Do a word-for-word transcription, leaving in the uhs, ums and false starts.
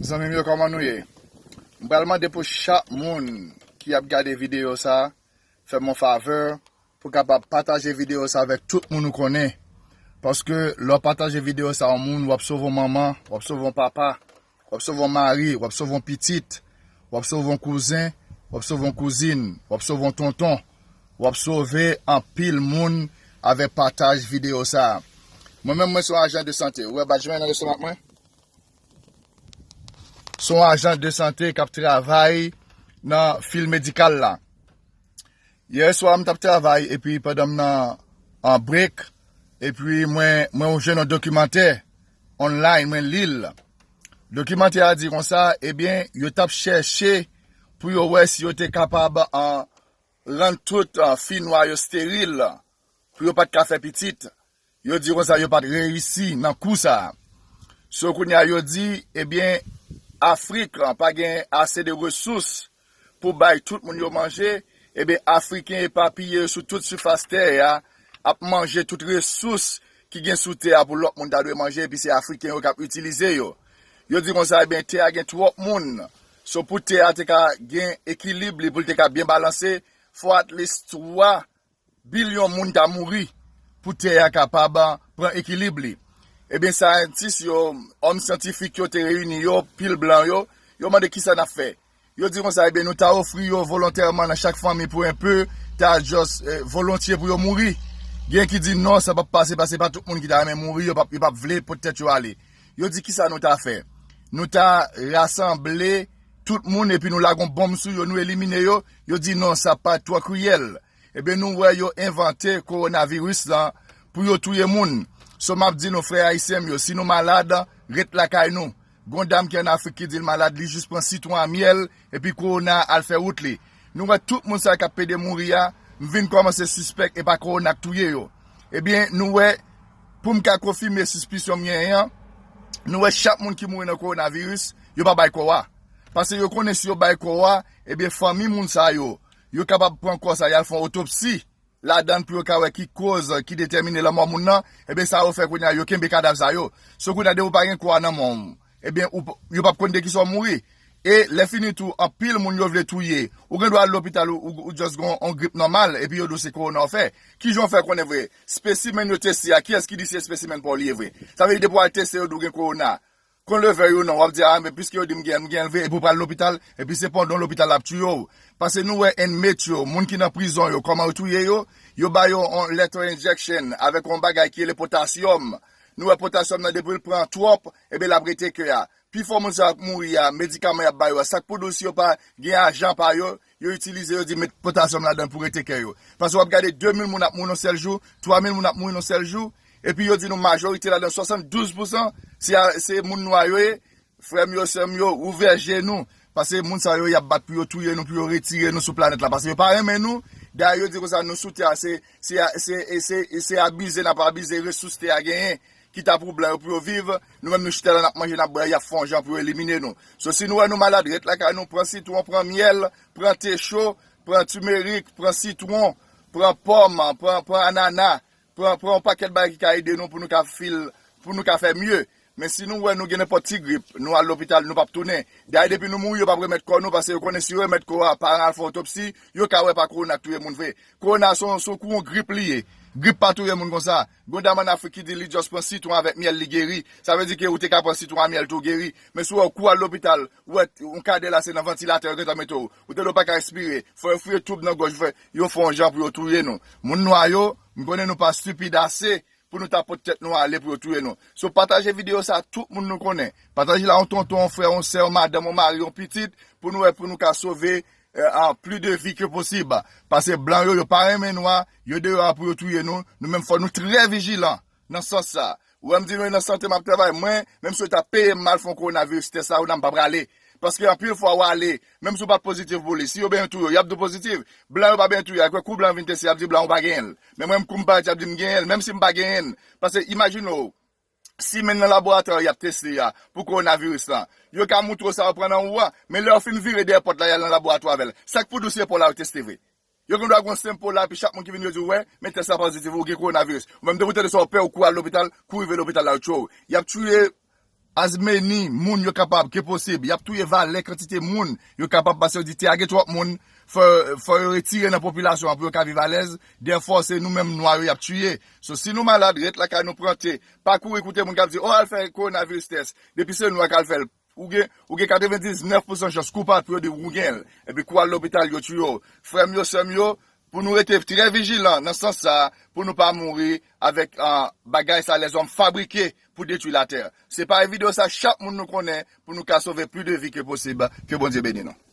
Zanmi m yo, kòman nou ye? M pral mande pou chak moun ki ap gade videyo sa, fè m yon favè pou kapab pataje videyo sa avèk tout moun ou konnen. Paske lè w pataje videyo sa yon moun, w ap sove yon manman, w ap sove yon papa, w ap sove yon mari, w ap sove yon pitit, w ap sove yon kouzen, w ap sove yon kouzin, w ap sove yon tonton, w ap sove anpil moun avèk pataj videyo sa. Mwen menm, mwen se yon ajan de sante. Ou wè badj mwen nan lestomak mwen? Se yon ajan de sante k ap travay nan fil medikal la. Yè swa, m t ap travay, epi pandan m nan an break, epi mwen, mwen jwenn yon dokimantè online, mwen li l. Dokimantè a di konsa, ebyen, yo t ap chèche pou yo wè si yo te kapab an, rann tout an, fi nwa yo steril, pou yo pa t ka fè pitit. Yo di konsa yo pa t reyisi nan kou sa a. So kounye a yo di, ebyen, Afrik pa gen ase de resous pou bay tout moun yo manje, ebyen, Afriken epapiye sou tout sifas tè a ap manje tout resous ki gen sou tè a pou lòt moun ta dwe manje, epi se Afriken yo k ap itilize yo. Yo di konsa, ebyen, tè a gen twòp moun. So pou tè a te ka gen ekilib li, pou l te ka byen balanse, fò at least twa bilyon moun ta mouri pou tè a kapab pran ekilib li. Ebyen, syantis yo, òm syantifik yo te reyini yo, pil blan yo, yo mande kisa n ap fè. Yo di konsa, ebyen, nou ta ofri yo volontèman nan chak fanmi pou enpe, ta just, eh, volontye pou yo mouri. Gen ki di non, sa p ap pase, paske pa tout moun ki ta renmen mouri, yo p ap, yo p ap vle pot tèt yo ale. Yo di kisa nou ta fè. Nou ta rasanble tout moun epi nou lage yon bonm sou yo, nou elimine yo. Yo di non, sa pa twò kriyèl. Ebyen, nou wè yo envante kowonaviris lan pou yo touye moun. So, m ap di nou, frè ayisyen m yo, si nou malad, ret lakay nou. Gon dam ki ann Afrik ki di l malad, li jis pran sitwon a myèl, epi kowona al fè wout li. Nou wè tout moun sa k ap pede mouri a, m vin kòmanse sispèk e pa kowona k touye yo. Ebyen, nou wè, pou m ka konfime sispisyon m genyen an, nou wè chak moun ki mouri nan kowonaviris, yo pa bay kò a. Paske yo konnen si yo bay kò a, ebyen, fanmi moun sa yo, yo kapab pran kò sa, y al fè yon otopsi ladan l pou yo ka wè ki koz ki detèmine lanmò moun nan, ebyen, sa yo fè kounye a, yo kenbe kadav sa yo. So kounye a, depi w pa gen kò a nan men w, ebyen, ou p-, yo p ap konn de kisa w mouri. E lè fini tou, anpil moun yo vle touye. Ou gen dwa al lopital, ou, ou, ou just gen yon grip nòmal, epi yo di w se kowona w fè. Kijan w fè konnen vre? Spesimèn yo teste a, kiyès ki di se spesimèn pa w li ye vre? Sa vle di depi w al teste, yo di w gen kowona. Kon leve yo non, w ap di, a, men piske yo di m gen, m gen vre, epi w pral lopital, epi se pandan w lopital l ap touye w. Paske nou wè inmate yo, moun ki nan prizon yo, kòman yo touye yo? Yo ba yo yon lethal injection avèk yon bagay ki rele potasyòm. Nou wè potasyòm nan depi l pran twòp, ebyen l ap rete kè a. Pifò moun sa yo k mouri a, medikaman y ap ba yo a, sa k pou di w si yo pa gen ajan pa yo, yo itilize, yo di met potasyòm ladan l pou rete kè yo. Paske w ap gade de mil moun ap mouri nan sèl jou, twa mil moun ap mouri nan sèl jou, epi yo di nou majorite ladan, swasanndouz pousan, se a, se moun nwa yo ye. Frè m yo, sè m yo, ouvè je nou, paske moun sa yo, y ap bat pou yo touye nou, pou yo retire nou sou planèt la, paske yo pa renmen nou. Dayè, yo di konsa, nou sou tè a, se, se, se, se, se abize n ap abize resous tè a genyen, ki ta pou blan yo pou yo viv, nou menm nou chita la, n ap manje, n ap bwè, y ap fè yon jan pou yo elimine nou. So, si nou wè nou malad, ret lakay nou, pran sitwon, pran myèl, pran te cho, pran timerik, pran sitwon, pran pòm, pran, pran anana, pran, pran yon pakèt bagay ki ka ede nou pou nou ka fil, pou nou ka fè mye. Men si nou wè nou gen nenpòt ti grip, nou al lopital, nou p ap tounen. Dayè, depi nou mouri, yo p ap remèt kò nou, paske yo konnen si yo remèt kò a, pa al fè otopsi, yo ka wè pa kowona k touye moun vre. Kowona se yon, se yon kou yon grip li ye. Grip pa touye moun konsa. Gon dam ann Afrik ki di li just pran sitwon avèk myèl, li geri. Sa vle di ke ou te ka pran sitwon a myèl tou, geri. Men si w wè w kou al lopital, ou wè yon kadè la se nan vantilatè yo gentan mete w. Ou te di w pa ka respire. Fò yo fouye toub nan gòj ou, fè, yo fè yon jan pou yo touye nou. Moun nwa yo, m konnen nou pa stipid ase pou nou ta pot tèt nou ale pou yo touye nou. So, pataje videyo sa a, tout moun nou konnen. Pataje l a yon tonton, yon frè, yon sè, yon madanm, yon mari, yon pitit, pou nou wè, pou nou ka sove, eh, an, plis de vi ke posib. Paske blan yo, yo pa renmen nwa, yo deyò a pou yo touye nou. Nou menm fò nou trè vijilan nan sans sa. Ou wè m di nou e nan sante m ap travay. Mwen, menm si yo ta peye m al fè yon kowonaviris tès la, ou nan m pa prale. Paske anpil fwa w ale, menm si w pa t pozitif pou li, si yo benyen touye w, y ap di w pozitif. Blan yo pa benyen touye, akwè kou blan vin teste, y ap di blan ou pa genyen l. Men mwen, kou m parèt, y ap di m genyen l, menm si m pa genyen l. Paske imajine w, si menm nan laboratwa y ap teste a, pou kowonaviris lan, yo ka moutre w sa yo pran nan ou a, men lè yo fin vire dèyè pòt la, y al nan laboratwa avè l. Sa k pou di w si e pa w la yo teste vre? Yo gen dwa gen yon senp po la, epi chak moun ki vin yo di w, wè, men tès la pozitif, ou gen kowonaviris. Ou menm depi w tande sa, w pè, ou kouri al lopital, kou rive lopital la, yo tchwe w. Y ap touye as many moun yo kapab ke posib. Y ap touye valè kantite moun yo kapab, paske yo di te age twòp moun, fò, fò yo retire nan popilasyon an pou yo ka viv alèz. Therefore, se nou menm nwa yo y ap tiye. So, si nou malad, ret lakay nou, pran te. Pa kouri koute moun k ap di, "O, al fè kowonaviris tès." Depi se nwa k al fè l, ou gen, ou gen katrevendiznèf pousan chans koupab pou yo di w ou gen l. Epi kou al lopital, yo tiye w. Frè m yo, sè m yo, pou nou rete trè vijilan nan sans sa a, pou nou pa mouri avèk, ah, bagay sa lèzòm fabrike pou detwi latè. Se pa videyo sa, chak moun nou konnen, pou nou ka sove plis de vi ke posib. Ke Bondye beni nou.